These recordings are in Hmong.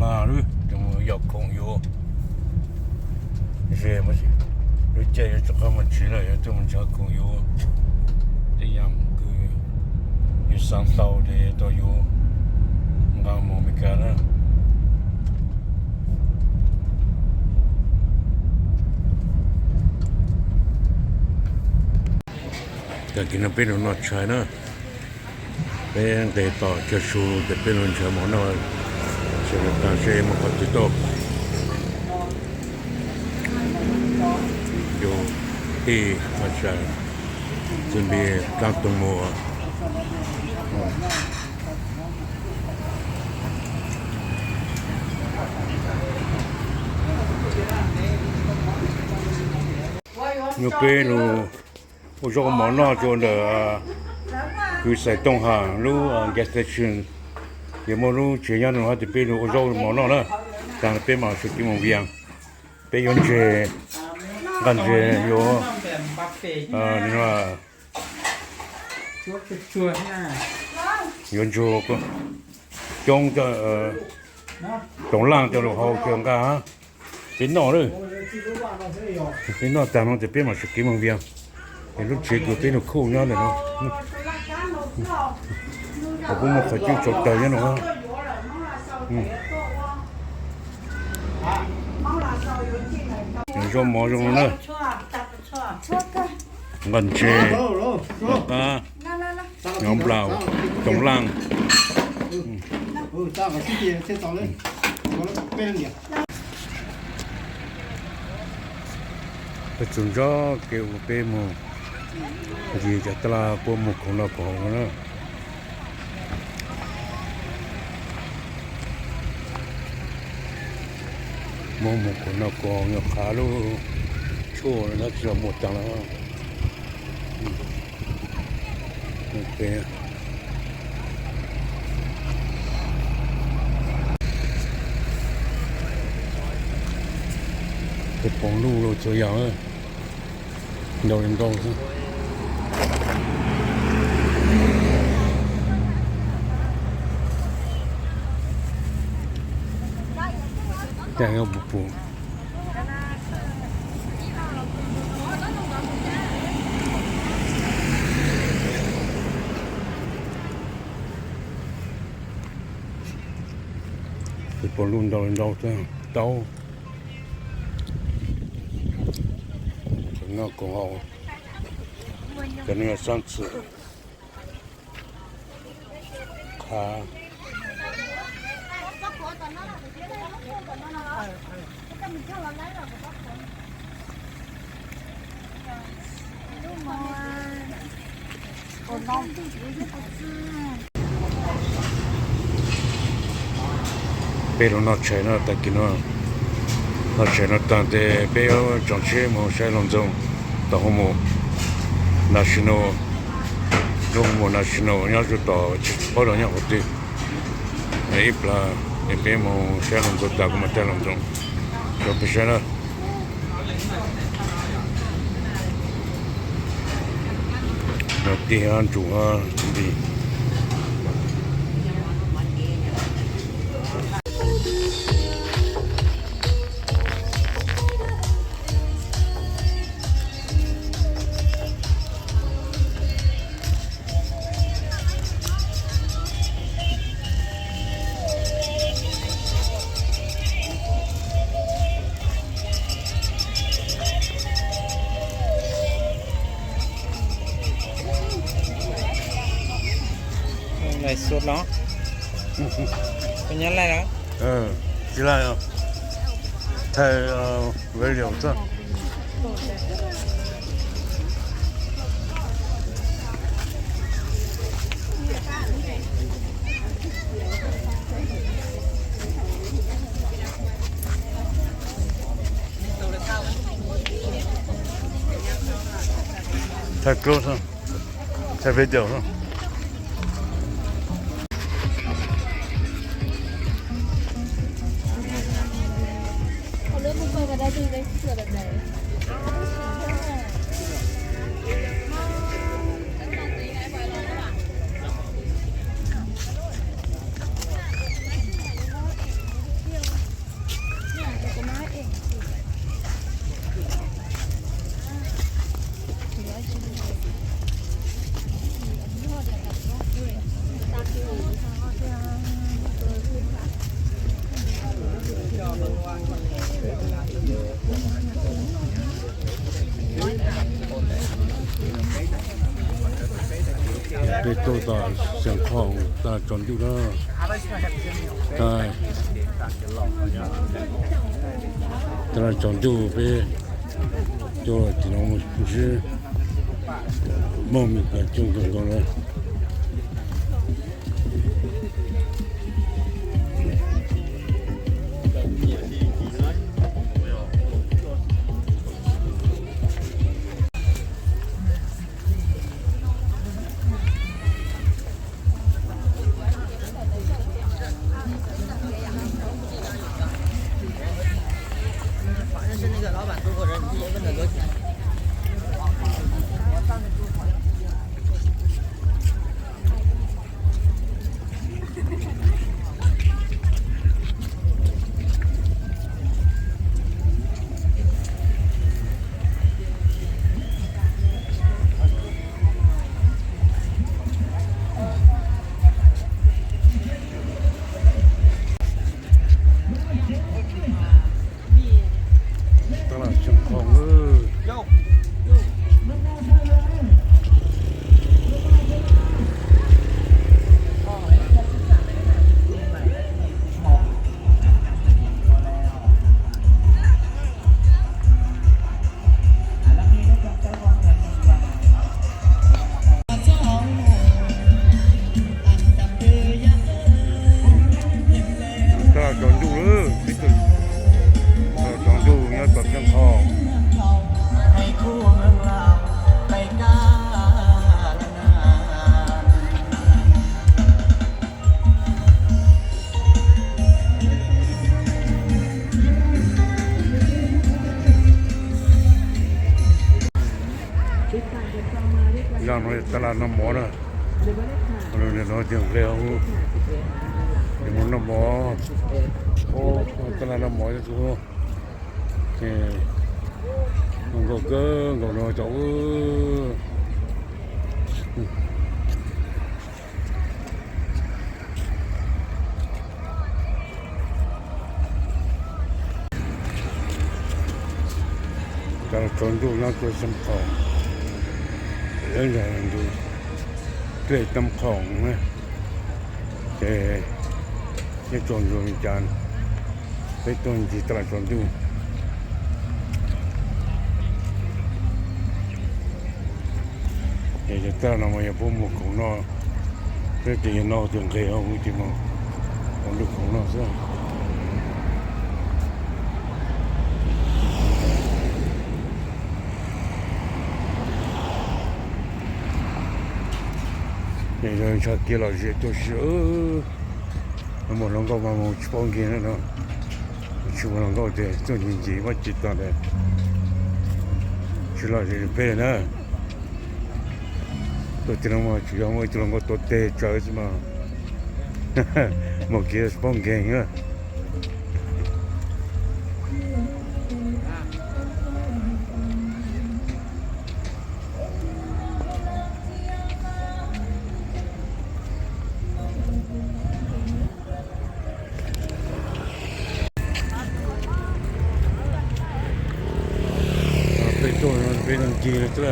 Laj lub, coj mus yos khoom yuav, ze lub caij yuav rov qab mus tsev lawm, yuav tuaj mus nrhiav khoom yuav tej yam kws yus xav tau ces tau yuav, nqa mus Amelikas na. Tag kis no peb los noj tshais na, peb nqes tom chaw su ces peb los nrhiav mov noj, sawv daws tas seb mus qhov twg tuaj. Yus tij mas sawv txwm npis kab toog mus. Nyuaj peb lug ua zaub mov noj rua ntawm kwv Xais Tooj Has lub gas station, ces muaj lub tsev nyob rua no ces peb lug ua zaub mov noj na. Taag peb mam sawv kev moog Vias, peb yuav ntseg, nqaj ntseg yuav yuav ntsuag coob, toov laaj coj lug hau coj nqaj peb noj lawm. Peb noj taag no ces peb mam sawv kev moog Vias, es lub tsev kws peb lug khuj nyob ntawm no, kuv muaj qhov cub tsau taws nyob no. Zoo mov zoo no na. Nqaj ntseg, qab, nyob nplaum, toov laaj. Peb txug ntsob kev ua peb moog ncig cov taj laj puab muag khoom noj khoom haus no na. Muab muag khoom noj khoom haus, nyuam qhuav lub tshuaj no tsis muaj taag lawm. Tej poov luj los txhua yam, ntau li ntau xwb. Caij yuav puv puv. Tej poov luj ntau li ntau xwb, taub, khoom noj khoom haus, cov no yog xaab txwm, qhav. Peb lug noj tshais no tag kis no, noj tshais no taag tes peb yuav tsoom tsheb moog saib Loos Ntxoo tom hoo mum National, lub hoo mum National nyob rua tom tsis paub lug nyob qhov twg. Ib plag es peb moog saib Loos Ntxoo tas kuv mam taag Loos Ntxoo rua peb saib na. Tig hab ntsum hab nti. Lais xu los? Koj nyob lais los? Tsis lais os. Thaij video xwb. Thaij clip xwb, thaij video xwb. Peb tuaj tom Xeev Khuam, taj tsaus ntuj na. Taj, taj tsaus ntuj peb tuaj tim no mus ntsib Hmoob Mes Kas coob kawg nkaus na. Taj laj Xeev Khuam, taj laj tsaus ntuj, taj laj tsaus ntuj nyob tom Xeev Khuam. Zaj no yog taj laj noj mov na. Li no tias nqe, mus noj mov, taj laj noj mov, ces zoo nkauj kawg nkaus no cov. Taj laj tsaus ntuj nyob tuaj Xeev Khuam, ib ntsis ntug dlej Xeev Khuam na, ces nyob tsaus ntuj li cas peb tuaj ncig taj laj tsaus ntuj. Ces yog taj laj no mas yog puab muag khoom noj, peb ces yog noj tias nqeg, kuv ces mus ua lub khoom noj xwb. Ces yog ntshaw kiag lom zem tuaj si, mus hluas nkauj mas mus tsis paub nkeeg no, tsis mus hluas nkauj ces tuaj ncig ncig muab tsis tag tas, tsis lom zem peb na. Tuaj tim no mas tsuas yog muaj ib tug hluas nkauj tuav teg tsawv xwb mas, mus kiag tsis paub nkeeg na. Peb tuaj no peb ncig xwb.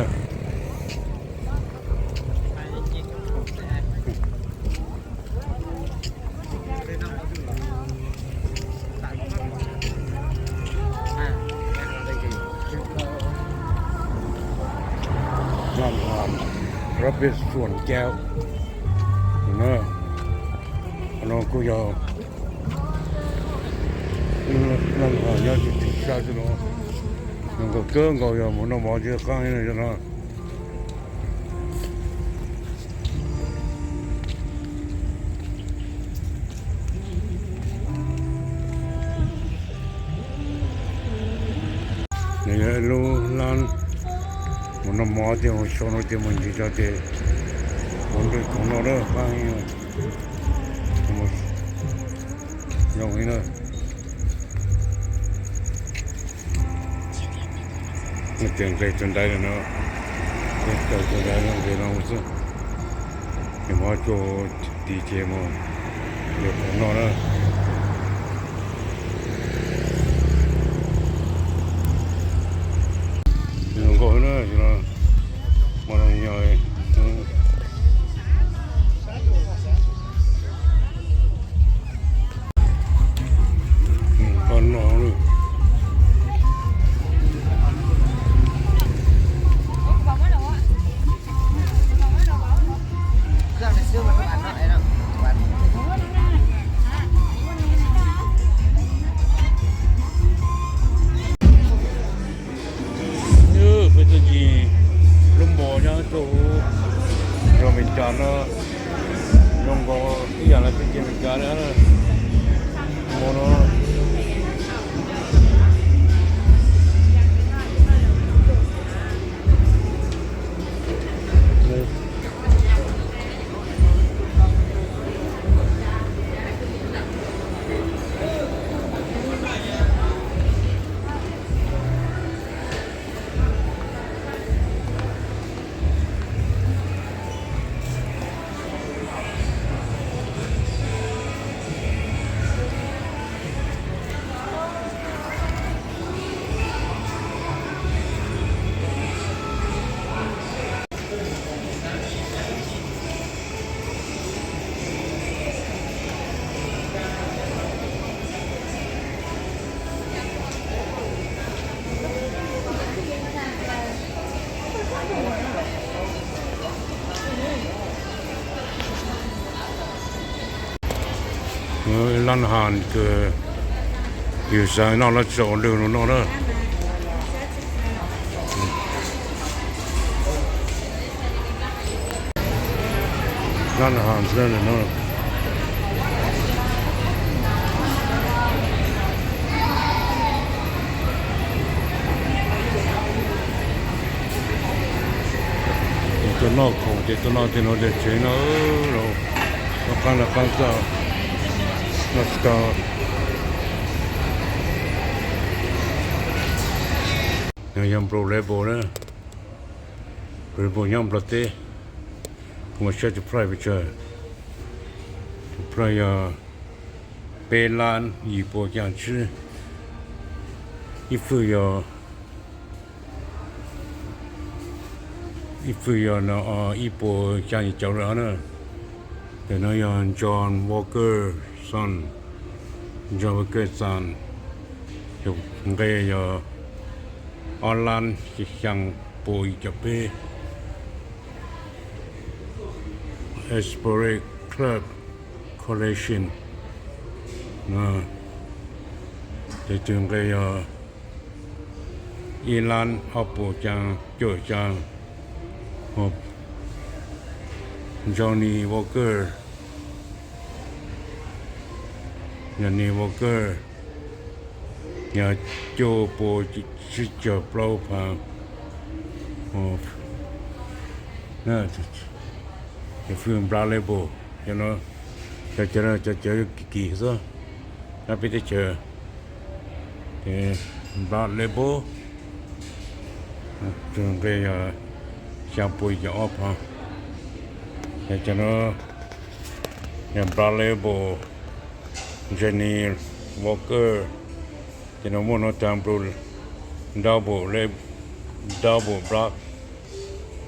Rab peb xuam cau no, no kuj yog neeg nyob tim tim sab xwb no, zoo nkauj kawg nkaus, yog mus noj mov ntsis qaab no. Nws yog lub hlab mus noj mov tiag, mus xyuas no tias mus ncig tso tias ua nroj khoom noj lawm, qaab heev, zoo heev na. Nws tias nqes tus ntaiv no, nqes tus ntaiv no nqes no xwb, ces mus txog tid ces mus yuav khoom noj na. Zoo nkauj na, mus no nyob, Ces Meskas na, hmo no. Lab has kws yus xav noj lab tsi ua lwg no noj na. Lab has no. Tuaj noj khoom ces tuaj noj tej no tej tsev no, lawv qaab lawv qaab txawj noj tsis tau. No yog Black Label na, Black Label nyob Nplog teb. Kuv mam saib tus price pes tsawg. Tus price yog peb lab yim pua caum tsib. Ib fwj yog, ib fwj yog no ib puas xya yim caum lawm na. Ntawm no yog John Walker Son, John Walker Son, nqe yog ob lab xya pua yim caum peb. Explorer Club Collection, ces tus nqe yog ib lab ob puas xya caum xya. Johnny Walker, Johnny Walker yog cuaj pua tsib caug plaub phav. Fwj Black Label, cov cawv, cov cawv kim kim xwb nyob peb teb chaws. Black Label, tus nqe yog xya pua yim caum ob phav. Cov no yog Black Label, Johnny Walker, ces no muaj no tag, Blue Double, Double Black,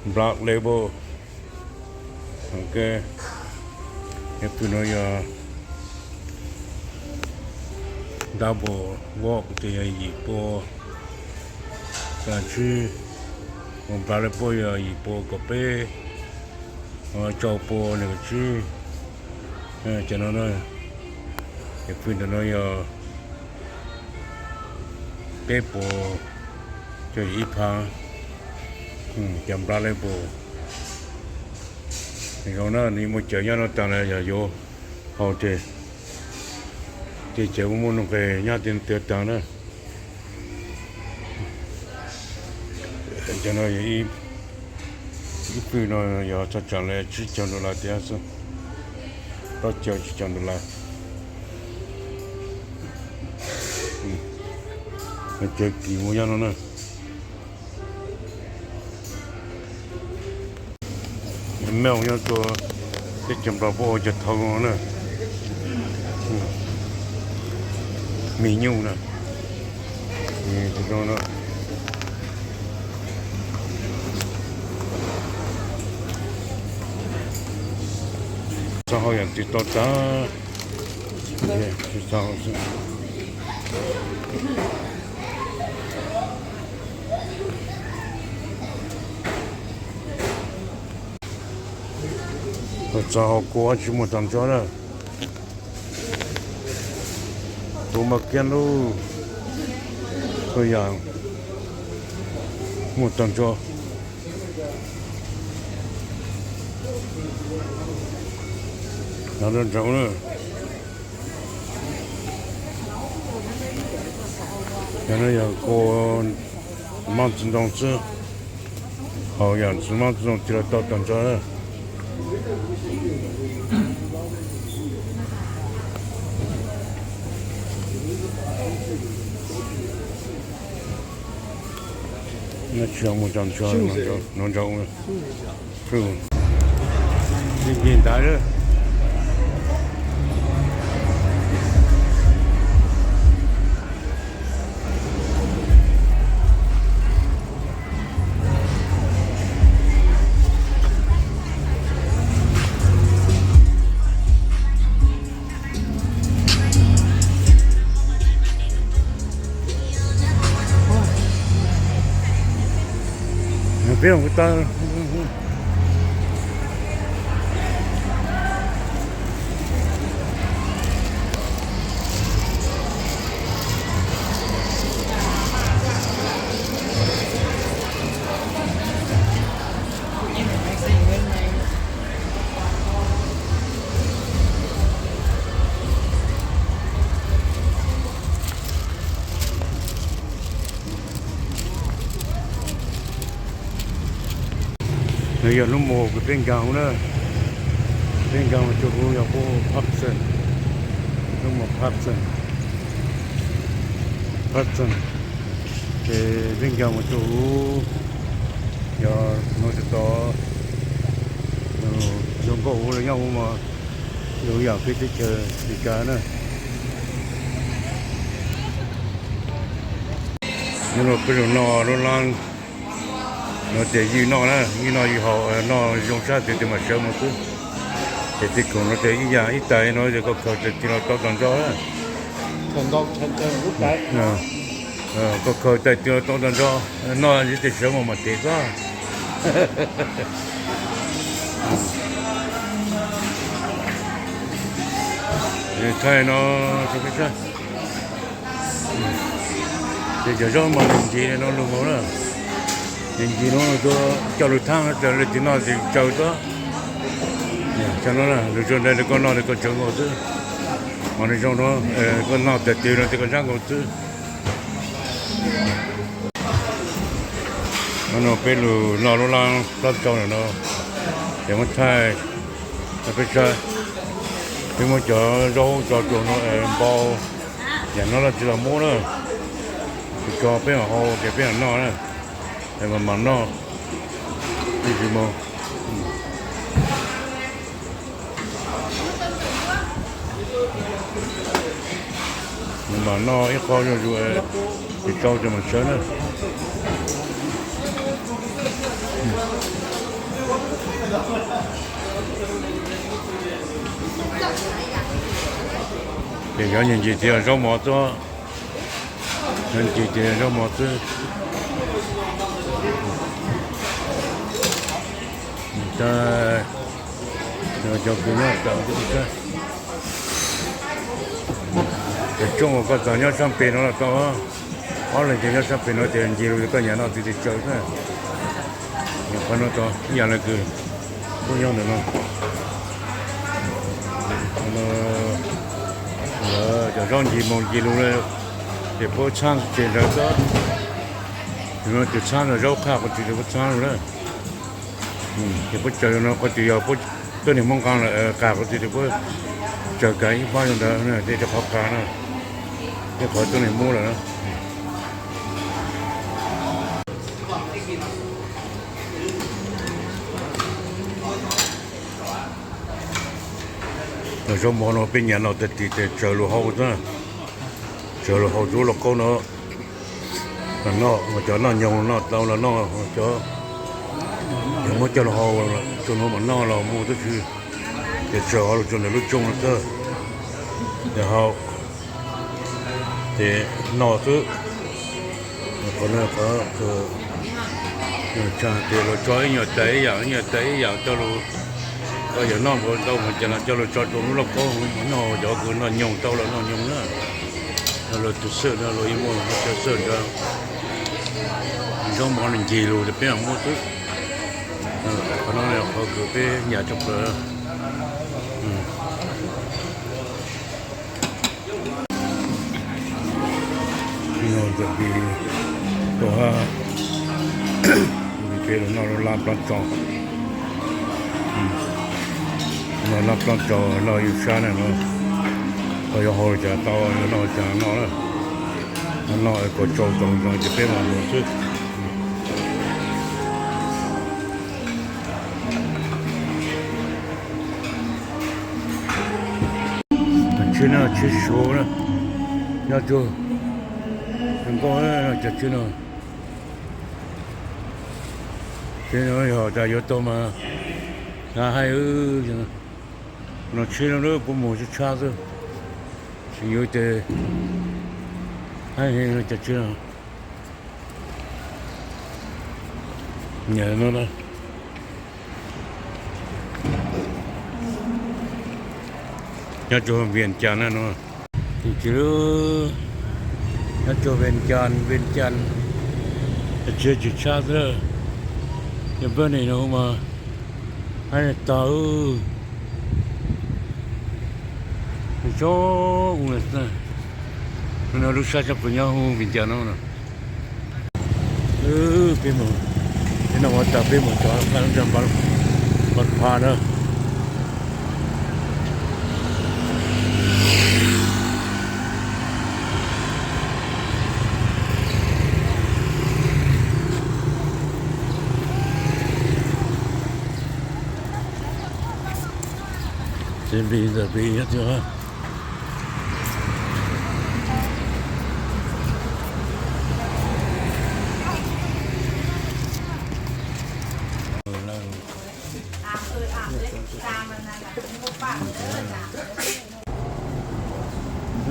Black Label. Ces no yog Double Wop ces yog yim pua kaum tsib, Black Label yog yim pua kaum peb, rau pua nees nkaum tsib. Ces no, ces fwj ntawm no yog peb puas cuaj caum ib phav. Cov Black Label zoo na, nws muaj cawv nyob no tag na, yog yuav haus ces, ces cawv muaj nuj nqes nyob tias twg tag na. Cov no yog ib fwj no yog thaj tsam li tsib caug dollar tiag xwb, plaub caug tsib caug dollar. Cawv kim muaj nyob no na. Mej nyob rua teb chaws Nplog puab ua cov thau no na, me nyuj na, txog hauj yam twg tau tag. Txog hauv kuab tsis muaj tag nrho na. Tus mas kiag lauj, txhua yam muaj tag nrho. Nyob rau nraud na, cov no yog kua mab txiv ntoo xwb, haus yam txiv mab txiv ntoo cia li tau tag nrho na. Nyob tsis mus tag nrho no nraud, nce ntawd. Peb los kuv tau. Nws yog lub mus kws peb nkaag na, peb nkaag mas rua huv yog pub Parkson, lub mus Parkson, Parkson, ces peb nkaag mas rua huv, yog nuav tsis tau zoo nkauj huv los nyob huv mas zoo yam peb teb chaws Amelikas na. Nub nuav peb lug noj lub laab nuav tes ywj noj na, ywj noj ywj haus, noj zoo sab tes tes mam sawv mus xwb. Ces tej khoom nuav tes ib yam ib tais nuav tes koj khaws tais tig los tau tag nrho. Koj khaws tais tig los tau tag nrho, noj tes sawv mus mam tes xwb. Thaij no, ces cov zaub mas nws ncig no lug mus na, nws ncig no coj lug thaab no tas lawv tig noj tes tsaws xwb. Thaij no lug tsaws nraim koj noj tes koj tsaws nkaus xwb. Mas nws zoo no, koj noj tas tes no tes koj ntsab nkaus xwb. Nub nuav peb lug noj lub laab plab tsau ntawm no, ces muab thaij rau peb saib. Peb muab cov zaub tso rua no npau, yam no lawv tsis los muab na, tsis tso peb mam hau ces peb mam noj na, es mam mam noj, tsis mus. Mam noj ib qho zuj zus, tes tsau ces mam sawv na. Ces cov nyias ncig tes zaub mov xwb, cov ncig tes zaub mov xwb. Cov kws noj tas, cov tsooj uas koj txog nyob sab pem no los tau, ob leeg ces nyob sab pem no ces ncig lug koj nyam noj tes tes tsaws xwb. Qhov no tau ib yam le kws puab nyob ntawm no, cov zaub ncig mus ncig lug ces puab txhab tseg ntawd xwb. Tus no tus txhab no zaub qhaj qhov twg tes puab txhab lug na. Ces puab tsaws no qhov twg yog puab tuab neeg muab nqaa lawm qas qhov twg tes puab tsaws kav ib fab zoo ntawd, tej rau qhov qas na, tej qhov tuab neeg muab lawm na. Cov zaub mov no peb nyam noj tag tes tsaws lug hau xwb, tsaws lug hau rua lauj kaub no. Noj, cov noj nyoog noj tau los noj, cov muab coj lug hau rua nuav mam noj los muaj tub si, ces tsaws hauv lug rua ntawm lub tsooj no xwb, ces hau, ces noj xwb. Qhov no qhov tsaa tes luas tso ib nyuag tais ib yaam, ib nyuag tais ib yaam coj lug, koj yuav noj npaum ntau mas cas los coj lug tso rua lub lauj kaub noj, cov kws noj nyoog tau los noj nyoog na. Luas tus xwb no luas yeej muaj cov xwb ntawd. Zaub mov nws ncig lug ces peb mam muab xwb. Qhov no yog qhov kws peb nyam tshaj plaws. Ntawm pis rau hab, pis peb los noj laj plab tsau, noj laj plab tsau noj ib sab na no. Koj yuav hau li cas tau, yuav noj li cas noj na. Noj kom tsau tau no ces peb mam mus xwb. Tsheb no tsheb Suav na, nyob rua nkauj cov tsheb no. Tsheb no yog tas yuav tau mas na hais, no tsheb no puab mus tshab tshab xwb, tsis yuav tes hab cov tsheb no. Nyiam no na. Nyob rua Vias Cas na no. Tsis, nyob rua Vias Cas, Vias Cas, tsheb tsis tshab xwb. Yog peb nim no mas hab tag, tso u, no lub sab tshab plaws nyob hu Vias Cas no. Peb mus, peb noj mov tas peb mus tso phab lub ntsag Npab Pha na. Ces pis ntawm pis nyob twg?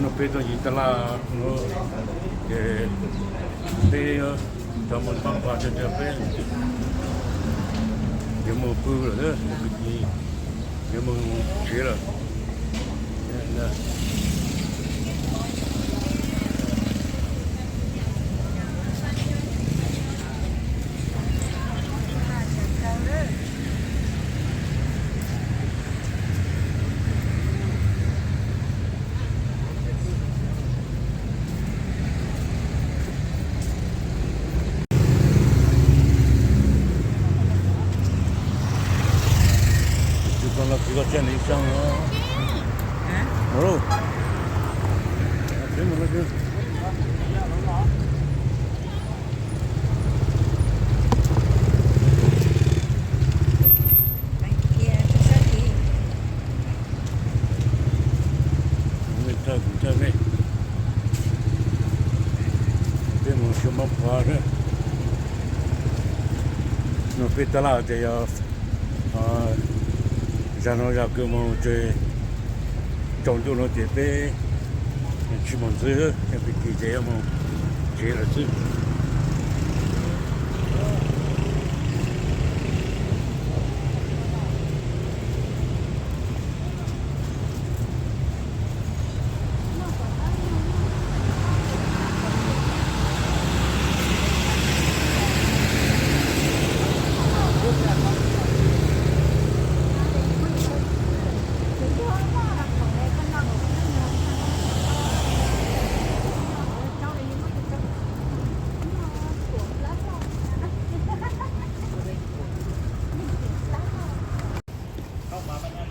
No peb tuaj yim taj laj no, ces peb cov mus Npab Pha, peb yuav mus pw lawm, mus pw, yuav mus tsev lawm. Thawj kuv thawj mej, peb mus xyuas Npab Pha na. No peb taj laj tias yog zag no zag kws moog ces tsaus ntuj no ces peb tsis moog ntxiv, pig kig ces yuav moog tsev lawm xwb.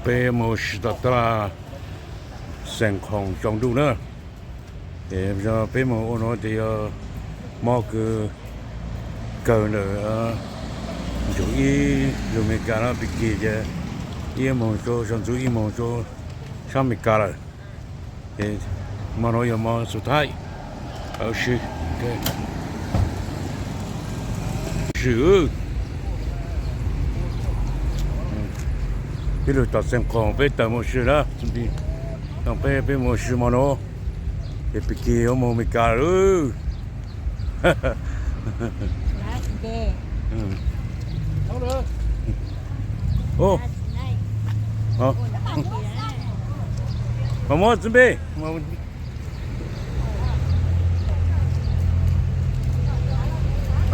Peb mus sib tom taj laj Xeem Khoom tsaus ntuj na. Ces yog peb mus ua no ces yog mob kws kawg ntawm ntug ib lug Amelikas no pig kig ces ib moog rua, tsaus ntuj ib moog rua sab Amelikas lawm. Ces mob no yog mob xu thaib. Sim, peb lug tom Xeem Khoom peb tawm moog sim na, peb, peb moog sim mob no ces pig kig yuav moog Amelikas lawm. Mas muab txib npe, mas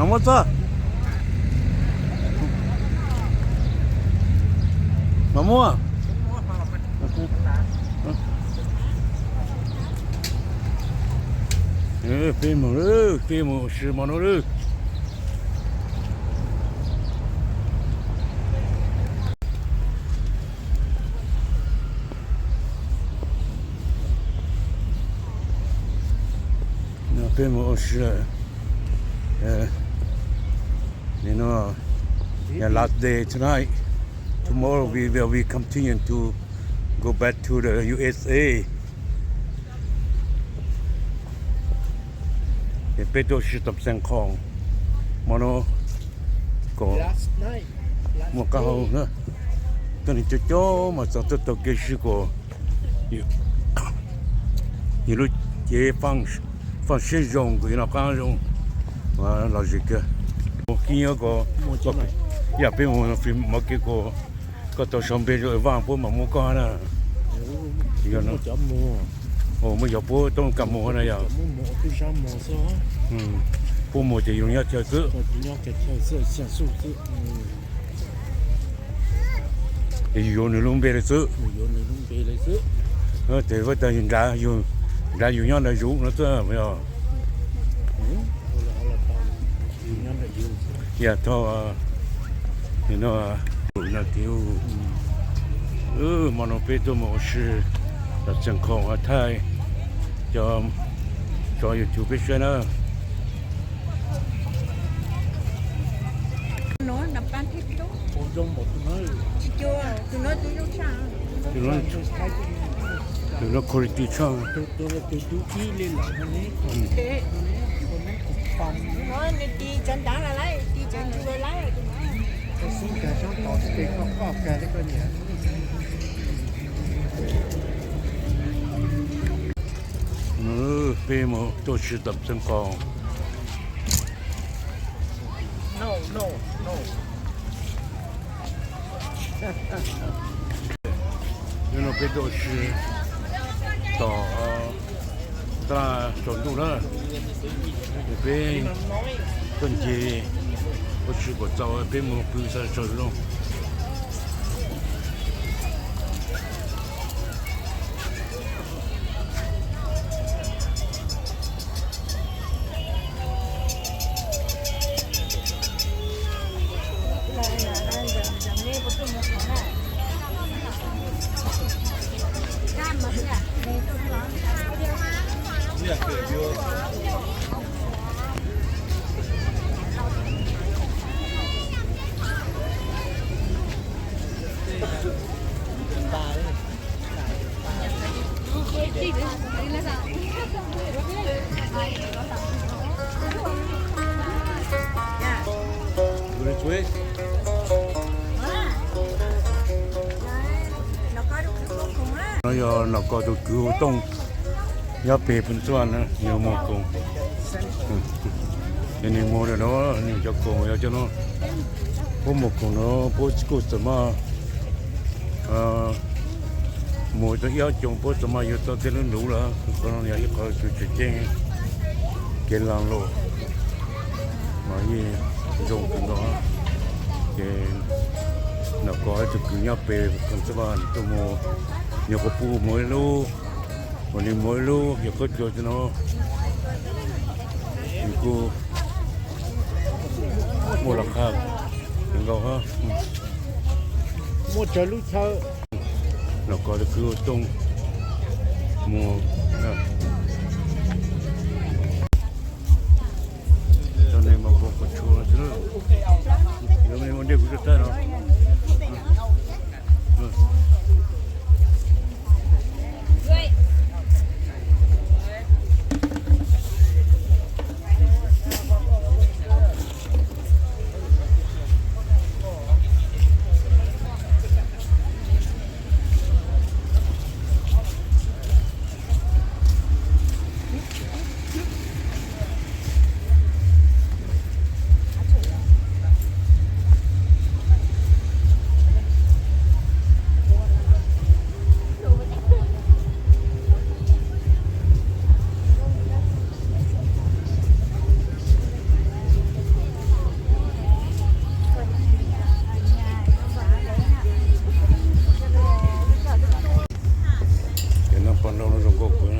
muab txog, mas muab. Peb mus lawm, peb mus ua si hmo no lawm. Peb mus ua si lawm. Last day tonight. Tomorrow we will be continue to go back to the U S A. Es peb tuaj si tom Xeev Khuam hmo no kom muaj qab hau na. Tuaj neeg coob coob mas txog tuaj taug kev si kom yus lub cev faaj siab zoo kom yus noj qab zoo. Los zem kawg. Mus kib nyob ko, yam peb mus fim mov kev ko, koj tau sau npe rau Vaj puab mam muab koj na. Yog no, muaj cov puab toob kas mus na yog. Puab mus ces yus nyob chaw xwb. Ces yus yuav nws lub npe lawm xwb. Ces huab tais nrad yus nyob nram yus no xwb yog. Yam thov no, no tiv, hmo no peb tuaj mus ua si tom Xeev Khuam Hav Thaij, cov, cov YouTube peb saib na. Tus no quality tshaj. Peb mus tuaj si tom Xeev Khuam. Hnub no peb tuaj ua si tom taj tsaus ntuj na, es peb tuaj ncig ua si kom txaus peb mus pw txog tsaus ntuj. No yog Nom Kos tus kwv Tooj, nyob pem Phoos Txuaj na, nws muag khoom. Ces nws muag no, nws cov khoom yog cov no, puab muag khoom no puab kuj txawm maj muag tau ib ob xyoos puab txawm maj yuav tau tej lub luv lawm. Qhov no yog ib qho kws tseem ceeb kev laag lug mas yeej zoo kawg nkaus. Ces Nom Kos ib tug kwv nyob pem Phoos Txuaj tuaj muag, nws kuj pub muag ib lub, uas nws muag ib lub yog khaub cua no, nws kuj muaj lom qab kawg nkaus. Muaj tsawg lub chaw. Nom Kos tus kwv Tooj muag, cov neeg mas npog qhov tshua xwb, yuav ua ntej kuv tuaj saib no. Cov nab paj nrauj no zoo nkauj kawg.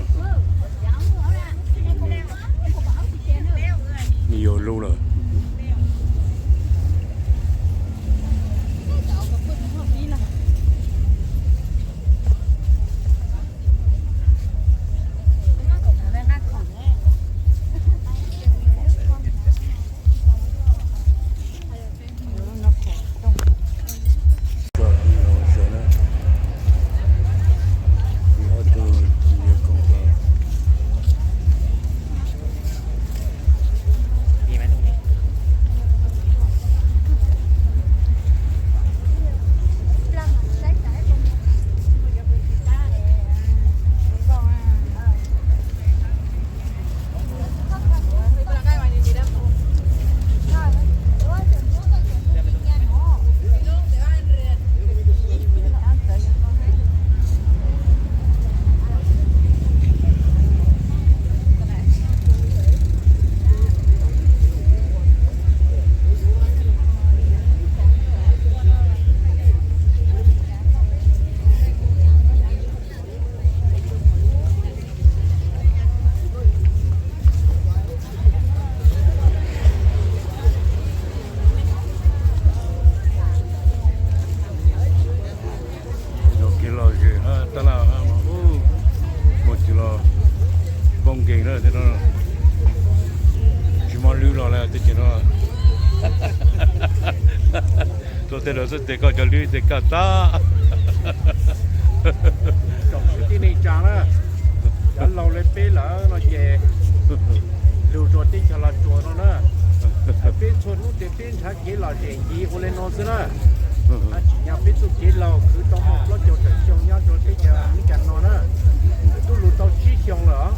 Tsis muaj lwb los lawm teb chaws no. Tuaj tej lawv xwb tes koj cov lwb tes koj tag. Tsoom kwv tij neej tsa na, cov laus li peb lawm no ces lug rua teb chaws Los Tsuas no na, peb txhua hnub ces peb nrhav kev lom zem nciv ua li no xwb na. Tsis nyob peb txuj kev laug khwv tau muaj plaub caug tawm xyoo nyob rua teb chaws Amelikas no na, twb lug tau tsib xyoo lawm.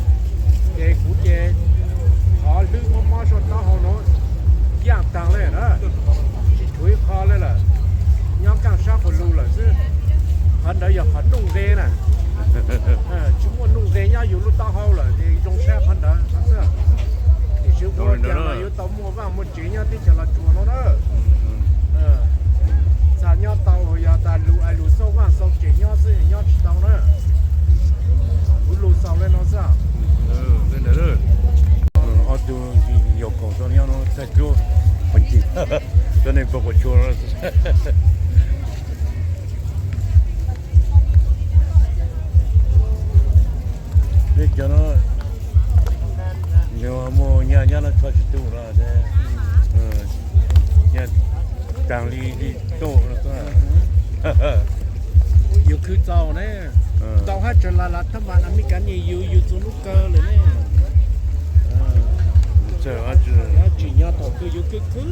Ces kuv ces qhov lwb mob mob sab taub hau no yaaj taag le na, tsis tshuav ib qho le lawm, nyob kaaj sab qhuas lug lawm xwb. Qhov ntawd yog qhov nuj nqe na, tsis muaj nuj nqe nyob yus lub taub hau lawm ces zoo sab qhov ntawd xwb. Tiam sis ua cas mas yuav tau muaj vaj muaj tsev nyob teb chaws Los Tsuas no na. Txhaj nyob tau yog tas lug ais lug xauj vaj xauj tsev nyob xwb, nyob tsis tau na. Kuv lug xaus le no xwb. Ob tug yawg koom tau nyob no txhaj cuab pov ncig, cov neeg pog quas tshua. Peb cov no muaj nyaj nyob no txhoj tsis tu no, nyaj taag li li tuj no. Yus khwv txaus ne, tau hab tsawg las las thaj mas Amelikas nyiag yus, yus txug lub kaw lawm ne. Hab tsim nyog thaum kws yus khwv khwv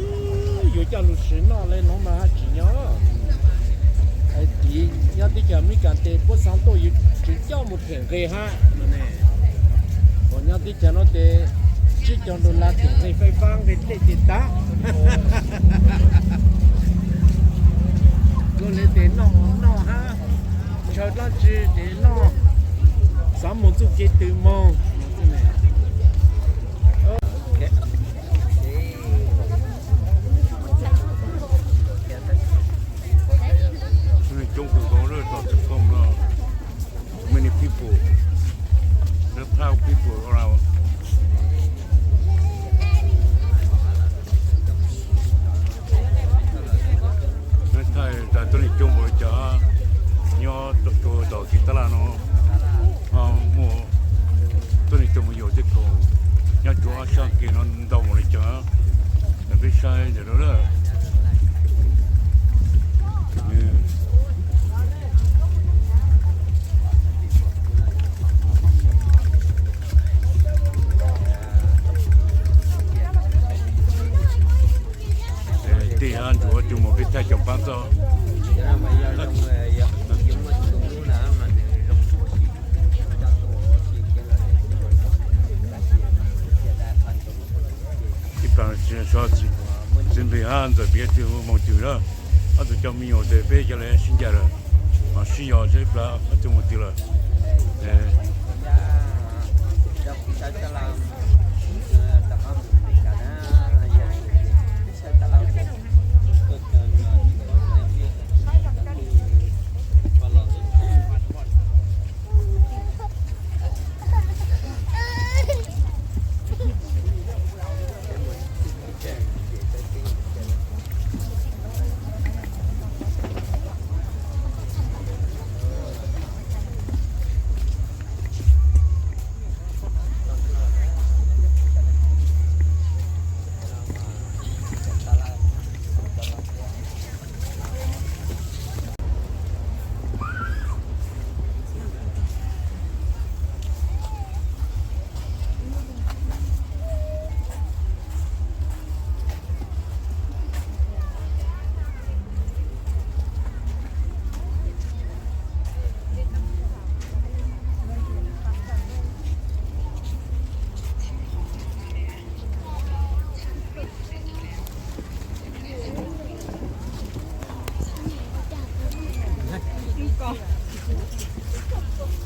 yus coj lug sim noj le nuav mas hab tsim nyog. Hais tias nyob teb chaws Amelikas tes puab xaa tuaj yus tseem coj mus them nqe hab no ne. Hos nyob teb chaws no tes tsib caug dollar them nqe fais fab nqe dlej ces tag. Lug le tes noj noj hab, ntshaw dlaab tsi tes noj, xaav moog txuj kev twg moog. Coob kawg nkaus lawm, tom txhab koom no, many people, the proud people around. Thaij tas tuab neeg coob npaum li cas nyob rua tom kev tab laj no, ho muaj tuab neeg coob mus yaum tej khoom nyob rua ob sab kev no ntau npaum li cas. Peb saib ntawm no lawm. Tej hab ntsuav coj mus peb thaij cov paab txog. Ib plag txiv npis hab ntxawm piav twg moog twg na, ob tug cov me nyuam tes peb cov le sib ncaim lawm, ho sib yos seb ib plag ob tug moog twg lawm.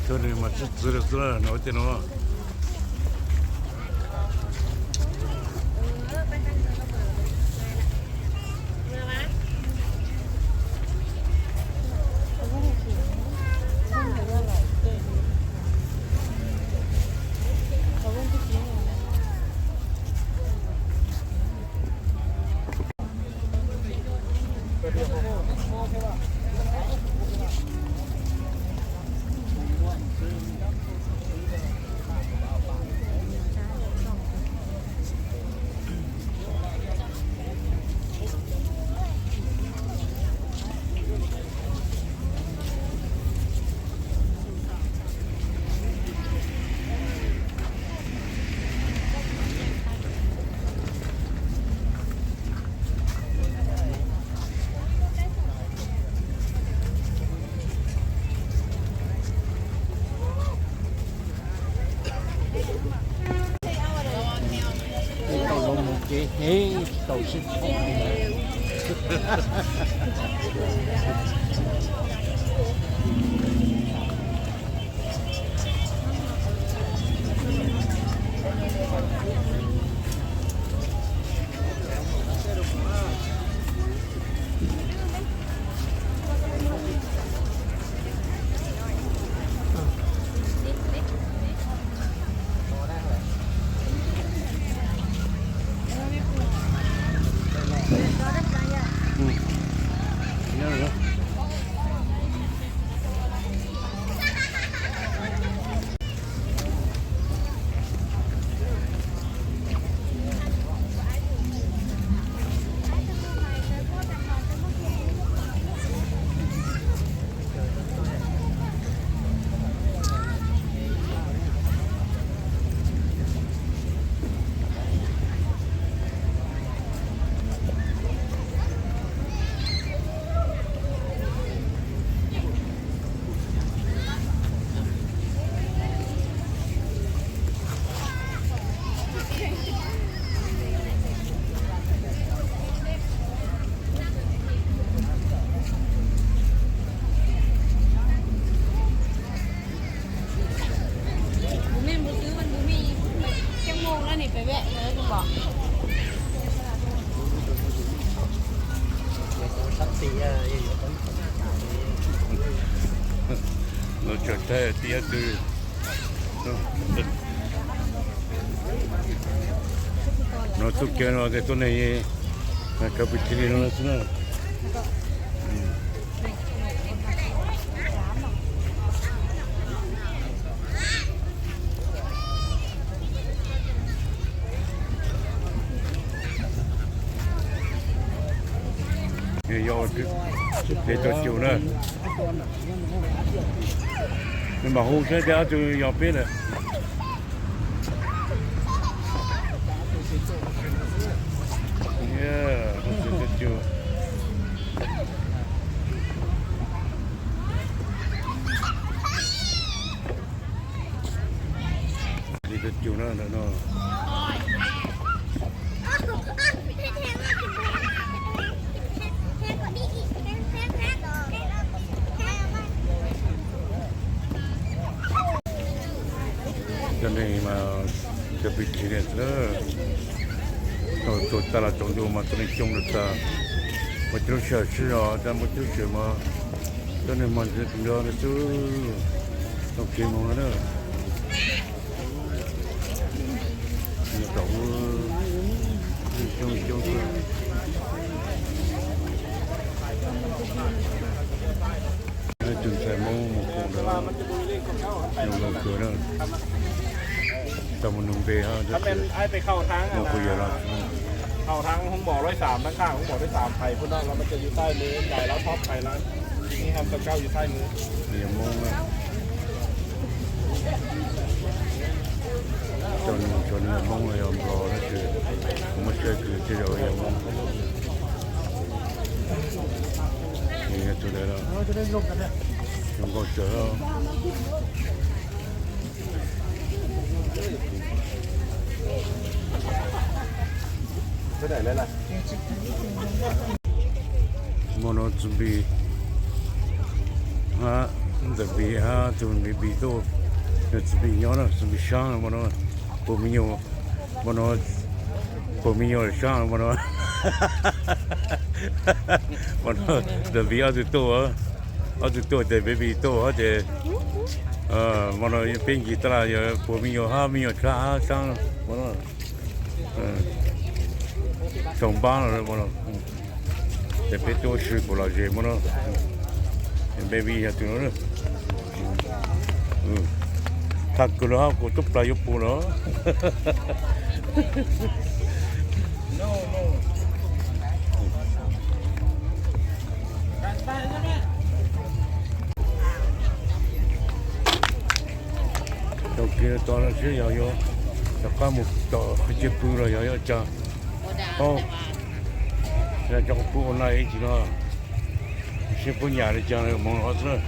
Cov nws mas txwv txwv lawm xwb no tej no. Ces heev tsis tau sib tham li. Los tsaws thaij tiab twg. No txuj kev no ces tuab neeg cov pwm thij li no xwb na. Yog peb tuaj cug na, nws mam hu saib tias ob tug yog peb lawm. Li tuaj cug na ntawm no. Cov neeg mas cov pwm thij li, txhua tag los tsaus ntuj mas cov neeg coob lawm tas. Muaj cov lub sij hawm sib zog, cas muaj cov lub sij hawm mas cov neeg mas ntxim nrog xwb, tau kev mus na. Tom ub coob coob xwb. Tus ntxhais Hmoob mus koom ntawd, nug nug kawg na, tau mus nug npe hab tab sis mus kuj yog los. Hauv tháng không bỏ lối xàm, tháng khác không bỏ lối xàm, thầy Phú Đăng là nó sẽอยู่ใต้มือ ใหญ่แล้ว top thầy là นี่ครับ ตัวเก่าอยู่ใต้มือ Yog Hmoob na. Cov neeg Hmoob los yog Nplog tab sis kuv muab saib kws tej zaum yog Hmoob. Tus ntawd zoo nkauj tsawv. Hmo no Txwv Npis hab, Ntxawm Npis hab Txwv Npis tuaj, Txwv Npis nyob na, Txwv Npis saab hmo no, puag me nyuam, hmo no, puag me nyuam saab hmo no. Hmo no Ntxawm Npis ob tug tuaj, ob tug tuaj ces Baby tuaj hab ces hmo no peb ncig taj laj yog puag me nyuam hab me nyuam tshab hab saab hmo no. Tsaug npab no hmo no. Ces peb tuaj ua si pum lom zem hmo no. Baby yog tus no. Thaum kws los hab kuv tub plas yuav pum los. Tau kev tod no seb yog yuav rov qab mus tom qhov chaw pw los yog yuav cas. Yog cov kuv pw online ib chim no, seb puab nyam li cas moog los xwb.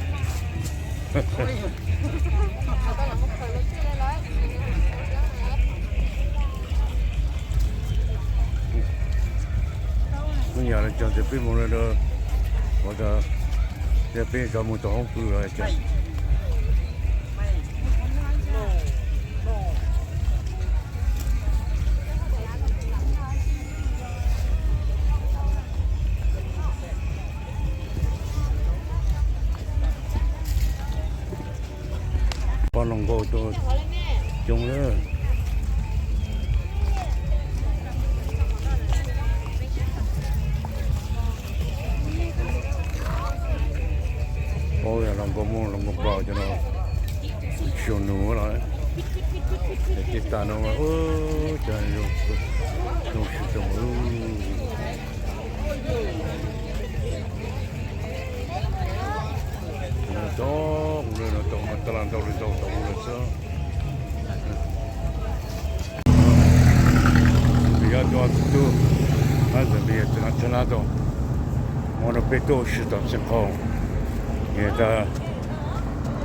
Yog lawv cog tias peb mus lawm, ua rau peb rov mus tom hoob pw los cas. Pab hluas nkauj tuaj coob lawm. Paub yog hluas nkauj Hmoob hluas nkauj Nplog cov no, tsis yog nus los. Ces tas no, cov zoo sib zoo. Tau, ua li no tau mas taj laj ntau li ntau tau ua li xwb. Nws yog cov tub, ntawm nws yog txiv hlob tau, hmo no peb tuaj ua si tom Xeev Khaum, es tas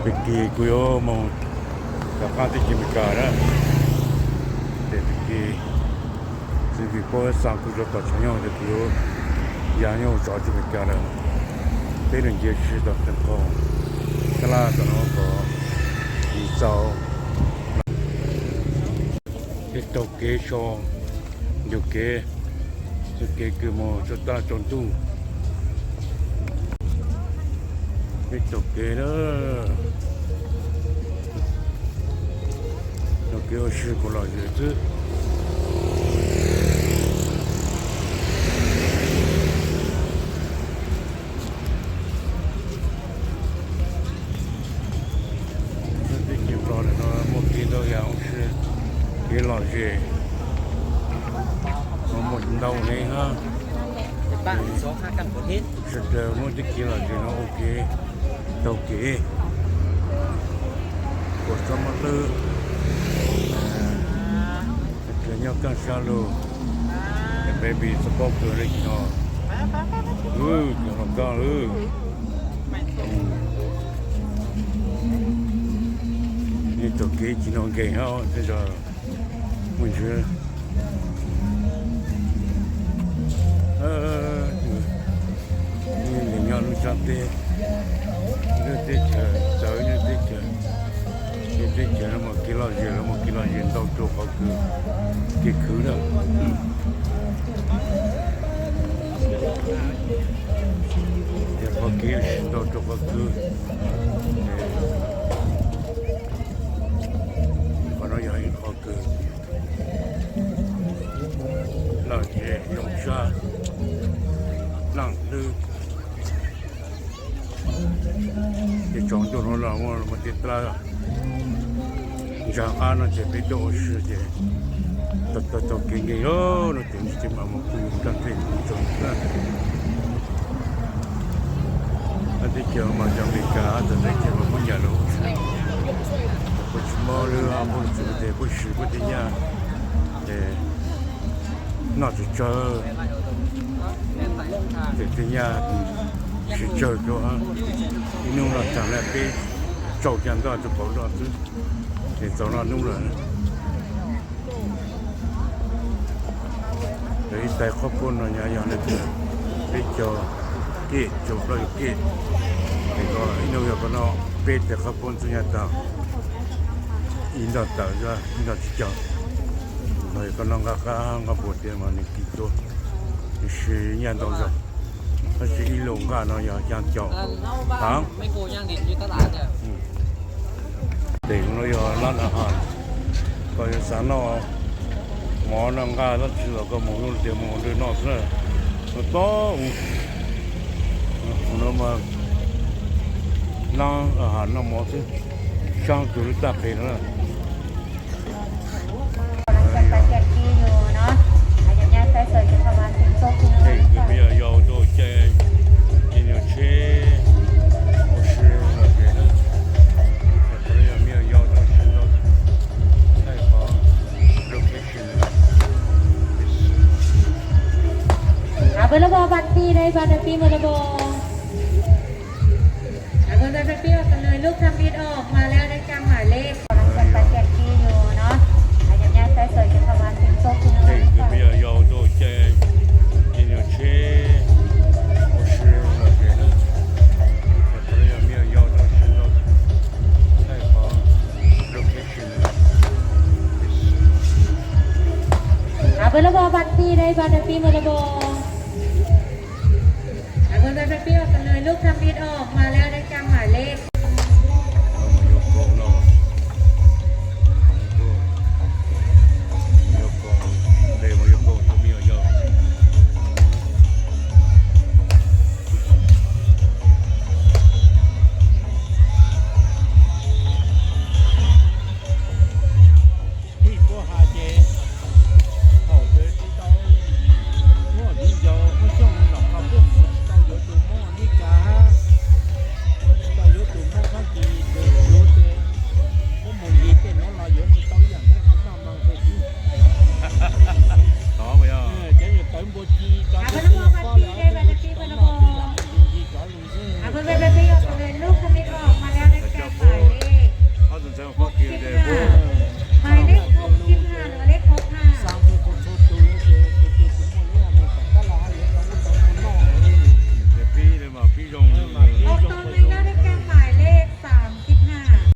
pib kis kuv yuav mus rov qab teb chaws Amelikas na, ces pib kis xwb vim paub xav kuv rau tom tshav nyoog ces kuv yuav ya nyob ua tsov teb chaws Amelikas lawm. Peb lug nce si tom Xeev Khaum, taj laj tom no kom kis txaus. Peb taug kev so ncug kev, taug kev kws mus rau taj laj tsaus ntuj. Peb taug kev lawm, taug kev ua si kom lom zem xwb. Teb chaws Nplog ntawm no muaj kev ntau yam ua si, kev lom zem no muaj ntau heev hab. Sawv daws muab teb kev lom zem no ua kev taug kev, ua tsob mob hlwb, nyob kaj sab lug, baby txog paub kawg li no, kawg hluas nkauj lawm. Nej taug kev ib chim no nkeeg hab, tej zaum muaj ntsis nkeeg nyob lub tsab teb, lub teb chaws txawv, lub teb chaws, lub teb chaws no muaj kev lom zem, lawv muaj kev lom zem ntau rau qhov kws kev khwv na. Yog qhov kev ntau rau qhov khwv. Qhov no yog ib qho kws lom zem zoo tshaj, laj hlwb. Ces tsaus ntuj no los muaj tej dlaab ntsa qab no ces peb tuaj ua si ces taug taug kev nkeeg no ces ntshe mas mus pw rau tej tsaus ntuj na. Teb chaws mas cov Amelikas txawm teb chaws mas puab nyam lug ua si, puab tsis mob lub nplooj txwv tes puab sim puab tej nyaj, ces noj tsawg tsawg, ces tej nyaj tsis tsawg rua. Ib hnub noj tag na peb tsau ca ntaj rua pauv nroj xwb, ces txaus noj hnub lawm. Ib tais qhob puab no yog leej twg, peb caug kej, caug plaub caug kej, es ib hnub yog koj noj peb tais qhob puab ntxwg nyaj tag, ib nroj tawm, ib nroj tsis caug, los yog koj noj nqaj qab nqaj npua tiag mas nws kis tuab, tiam sis nyaj ntau zog, tab sis ib lus nqaj no yog xyaa caum taav. Tes no yog lab na has, koj yuav xav noj mov noj nqaj dab tsi los koj mus lub tias mus nrwg noj xwb na. Noj tob ub, ub no mas lab has noj mov xwb, saab kws lub taj qhe no na. Yog yau tuaj caij, caij nyuag tsheb ua si lom zem na. Yog yau tuaj ua si ntau, thaij qhov location. Available, bạn đi đây, bạn đi một là bộ. Available, bạn đi một là người lúc thăm biết ôm, mà leo lên trang mã lễ. Gắn sẵn bạn tiền điอยู่เนาะ Anh em nhé, sẽ sửa cho các bạn xin số. Yog yau tuaj caij, caij nyuag tsheb Ua lub bos บัตรฟรี ได้บัตรฟรี หมดแล้วบ่ Ua บัตรฟรี ออกกันเลย ลูกทำบินออกมาแล้วนะจ๊ะ หมายเลข